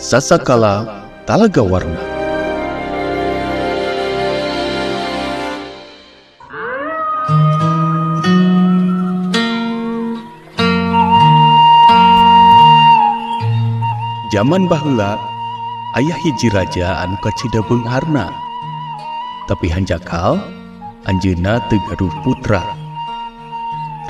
Sasakala Talaga Warna. Zaman baheula aya hiji raja anu kacida beungharna. Tapi hanjakal anjeunna teu gaduh putra.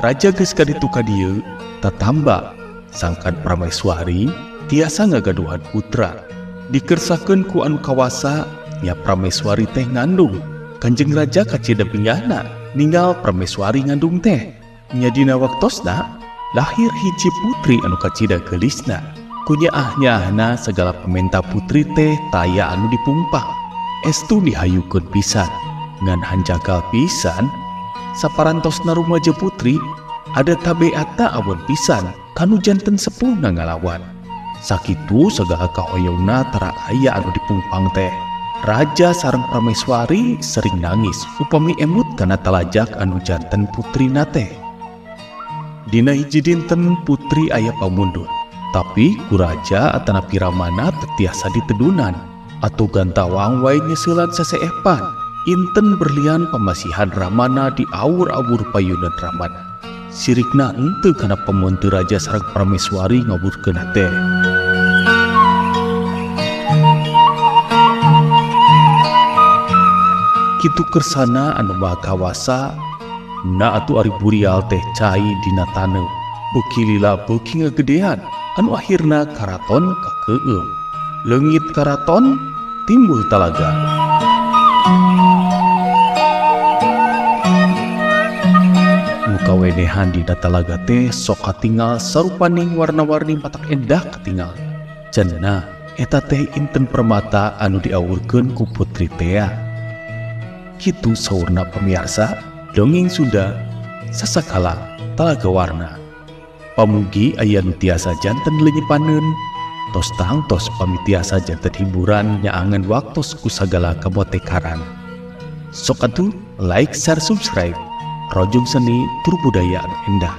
Raja geus kaditu ka dieu tatamba sangkan Prameswari tiasa ngagaduhan putra. Dikersakeun ku anu kawasa nya Prameswari teh ngandung. Kanjeng raja kacida bingahna ninggal Prameswari ngandung teh. Nya dina waktosna lahir hiji putri anu kacida geulisna. Kunyaah-nyaahna segala pamenta putri teh taya anu dipungpang. Estu dihayukeun pisan. Ngan hanjakal pisan saparantosna rumaja putri ada tabeatna awon pisan kanu janten sepuhna ngalawan. Sakitu segala kahoyongna tara aya anu dipungpang teh. Raja sareng Prameswari sering nangis upami emut kana talajak anu janten putrina teh. Dina hiji dinten putri aya pamundut, tapi ku raja atanapi ramana teu tiasa ditedunan. Atuh gantawang wae nyeuselan seseepan. Inten berlian pamasihan ramana diawur-awur payunan ramana. Sirikna henteu kana pamontu raja sareng Prameswari ngaburkeun teh. Kitu kersana anu maha kawasa na atuh ari burial teh cai dina taneuh. Beuki lila beuki ngagedean anu akhirna karaton kakeueum. Leungit karaton timbul talaga. Nu kawenehan dina talaga teh sok katingal sarupaning warna-warni matak endah katingal. Cenah eta teh inten permata anu diawurkeun ku putri tea. Kitu saurna pamiarsa dongeng Sunda Sasakala Talaga Warna. Pamugi aya nu tiasa janten leunyepaneun, tos tangtos pami tiasa janten hiburan nyaangan waktos ku sagala kamotekaran. Sok atuh like, share, subscribe. Rojong seni tur budaya anu endah.